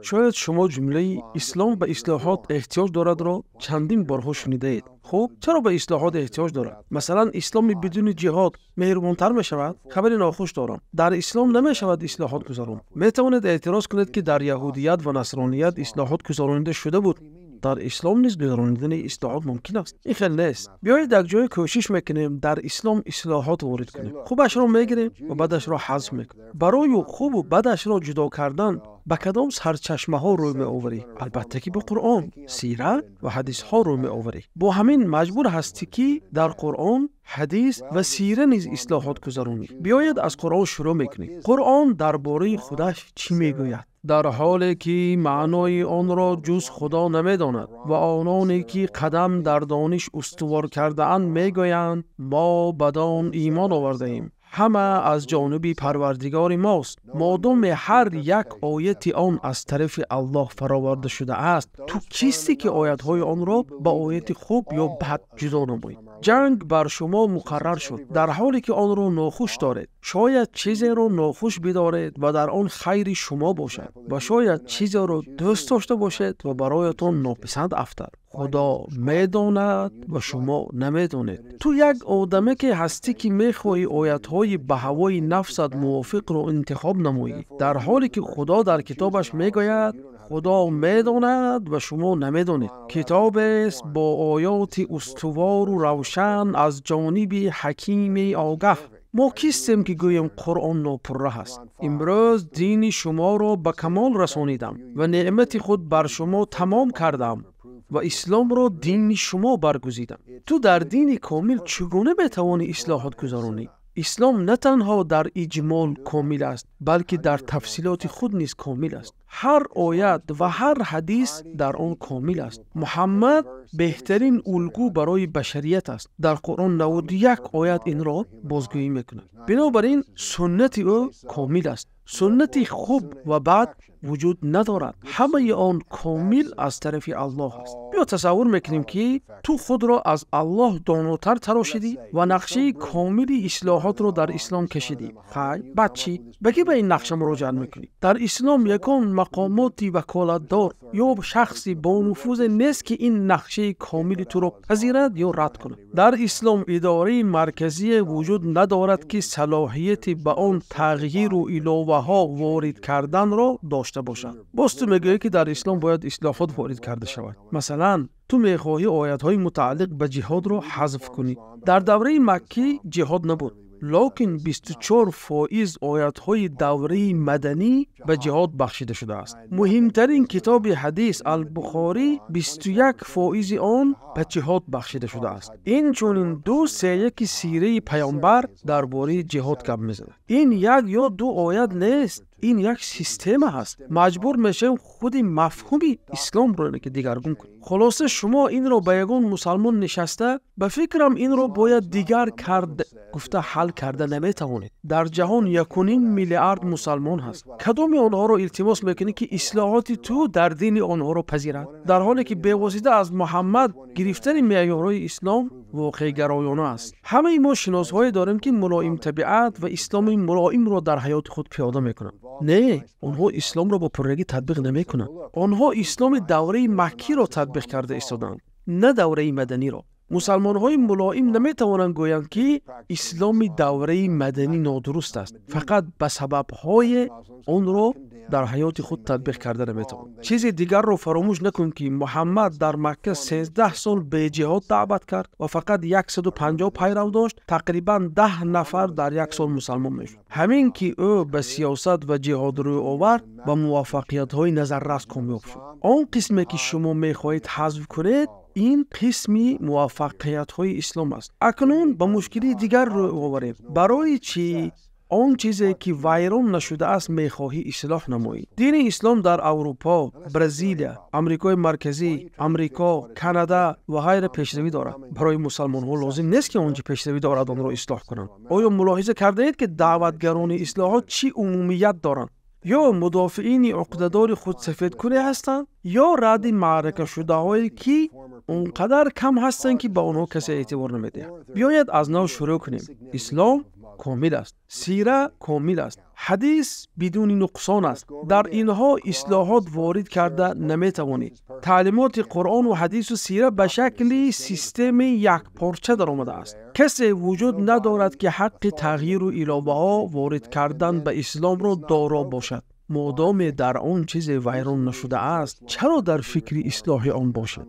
Шояд шумо ҷумлаи «Ислом ба ислоҳот эҳтиёҷ дорад»-ро чандин борҳо шунидаед. Хуб, чаро ба ислоҳот эҳтиёҷ дорад? Масалан, исломи бидуни ҷиҳод меҳрубонтар мешавад? Хабари нохуш дорам. Дар ислом намешавад ислоҳот гузаронд. Метавонед эътироз кунед, ки дар яҳудият ва насроният ислоҳот гузаронида шуда буд. Дар ислом низ гузаронидани ислоҳот мумкин аст. Ин хел нест. Биёед якҷоя кӯшиш мекунем дар ислом ислоҳот ворид кунем. Хубашро мегирем ва бадашро ҳазф мекунем. Барою хубу бадашро ҷудо кардан ба кадом сарчашмаҳо рӯй меоварӣ? Албатта ки ба Қуръон, сира ва ҳадисҳо рӯй меоварӣ. Бо ҳамин маҷбур ҳастӣ, ки дар Қуръон, ҳадис ва сира низ ислоҳот гузаронӣ. Биёед, аз Қуръон шурӯъ мекунем. Қуръон дар бораи худаш чӣ мегӯяд? Дар ҳоле ки маънои онро ҷуз Худо намедонад ва ононе ки қадам дар дониш устувор кардаанд мегӯянд: «Мо бадон имон овардаем, ҳама аз ҷониби Парвардигори мост». Модоме ҳар як ояти он аз тарафи Аллоҳ фароварда шудааст, ту кистӣ, ки оятҳои онро ба ояти хуб ё бад ҷудо намоӣ? Ҷанг бар шумо муқаррар шуд, дар ҳоле ки онро нохуш доред. Шояд чизеро нохуш бидоред ва дар он хайри шумо бошад ва шояд чизеро дӯст дошта бошед ва бароятон нописанд афтад. Худо медонад ва шумо намедонед. Ту як одаме ки ҳастӣ, ки мехоҳӣ оятҳои ба ҳавои нафсат мувофиқро интихоб намоӣ, дар ҳоле ки Худо дар китобаш мегӯяд: «Худо медонад ва шумо намедонед». Китобест бо оёти устувору равшан аз ҷониби ҳакими огаҳ. Мо кистем, ки гӯем Қуръон нопурра аст? Имрӯз дини шуморо ба камол расонидам ва неъмати худ бар шумо тамом кардам ва исломро дини шумо баргузидам. Ту дар дини комил чӣ гуна метавонӣ ислоҳот гузаронӣ? Ислом на танҳо дар иҷмол комил аст, балки дар тафсилоти худ низ комил аст. Ҳар оят ва ҳар ҳадис дар он комил аст. Муҳаммад беҳтарин улгӯ барои башарият аст. Дар Қуръон 91 оят инро бозгӯӣ мекунад. Бинобар ин суннати ӯ комил аст. Суннати хуб ва бад вуҷуд надорад, ҳамаи он комил аз тарафи Аллоҳ аст. Биё тасаввур мекунем, ки ту худро аз Аллоҳ донотар тарошидӣ ва нақшаи комили ислоҳотро дар ислом кашидӣ. Хай, баъд чӣ? Ба кӣ ба ин нақша муроҷиат мекунӣ? Дар ислом ягон мақомоти ваколатдор ё шахси бонуфузе нест, ки ин нақшаи комили туро пазирад ё рад кунад. Дар ислом идораи марказие вуҷуд надорад, ки салоҳияти ба он тағйиру иловаҳо ворид карданро дошта бошад. Боз ту мегӯӣ, ки дар ислом бояд ислоҳот ворид карда шавад. Масалан, ту мехоҳӣ оятҳои мутааллиқ ба ҷиҳодро ҳазф кунӣ. Дар давраи Маккӣ ҷиҳод набуд, локин 24% оятҳои давраи маданӣ ба ҷиҳод бахшида шудааст. Муҳимтарин китоби ҳадис, Албухорӣ, 21 фоизи он ба ҷиҳод бахшида шудааст. Инчунин ду сеяки сираи паёмбар дар бораи ҷиҳод гап мезанад. Ин як ё ду оят нест, ин як система ҳаст. Маҷбур мешавем худи мафҳуми исломро ки дигаргун кунем. Хулоса, шумо инро ба ягон мусалмон нишаста, ба фикрам, инро бояд дигар кард гуфта ҳал карда наметавонед. Дар ҷаҳон 1,5 миллиард мусалмон ҳаст. Кадоми онҳоро илтимос мекунӣ, ки ислоҳоти ту дар дини онҳоро пазирад, дар ҳоле ки бевосита аз Муҳаммад гирифтани меъёрҳои ислом воқеъгароёна аст? Ҳамаи мо шиносҳое дорем, ки мулоимтабиат ва исломи мулоимро дар ҳаёти худ пиёда мекунанд. Не, онҳо исломро бо пуррагӣ татбиқ намекунанд. Онҳо исломи давраи маккиро татбиқ карда истоданд, на давраи маданиро. Мусалмонҳои мулоим наметавонанд гӯянд, ки исломи давраи маданӣ нодуруст аст, фақат ба сабабҳое онро дар ҳаёти худ татбиқ карда наметавонад. Чизи дигарро фаромӯш накун, ки Муҳаммад дар Макка 13 сол беҷиҳод даъват кард ва фақат 150 пайрав дошт. Тақрибан 10 нафар дар як сол мусалмон мешуд. Ҳамин ки ӯ ба сиёсат ва ҷиҳод рӯй овард, ба муваффақиятҳои назаррас комёб шуд. Он қисме, ки шумо мехоҳед ҳазф кунед, ин қисми муваффақиятҳои ислом аст. Акнун ба мушкилии дигар рӯй оварем. Барои чӣ он чизе, ки вайрон нашудааст, мехоҳӣ ислоҳ намоӣ? Дини ислом дар Аврупо, Бразилия, Амрикои Марказӣ, Амрико, Канада ва ғайра пешравӣ дорад. Барои мусалмонҳо лозим нест, ки он чи пешравӣ дорад, онро ислоҳ кунанд. Оё мулоҳиза кардаед, ки даъватгарони ислоҳот чӣ умумият доранд? Ё мудофиини уқдадори худсафедкунӣ ҳастанд, ё радди маъракашудаҳое, ки он қадар кам ҳастанд, ки ба онҳо касе эътибор намедиҳад. Биёед, аз нав шурӯъ кунем. Ислом Комил аст, сира комил аст, ҳадис бидуни нуқсон аст. Дар инҳо ислоҳот ворид карда наметавонӣ. Таълимоти Қуръону ҳадису сира ба шакли системаи якпорча даромадааст. Касе вуҷуд надорад, ки ҳаққи тағйиру иловаҳо ворид кардан ба исломро доро бошад. Модоме дар он чизе вайрон нашудааст, чаро дар фикри ислоҳи он бошед?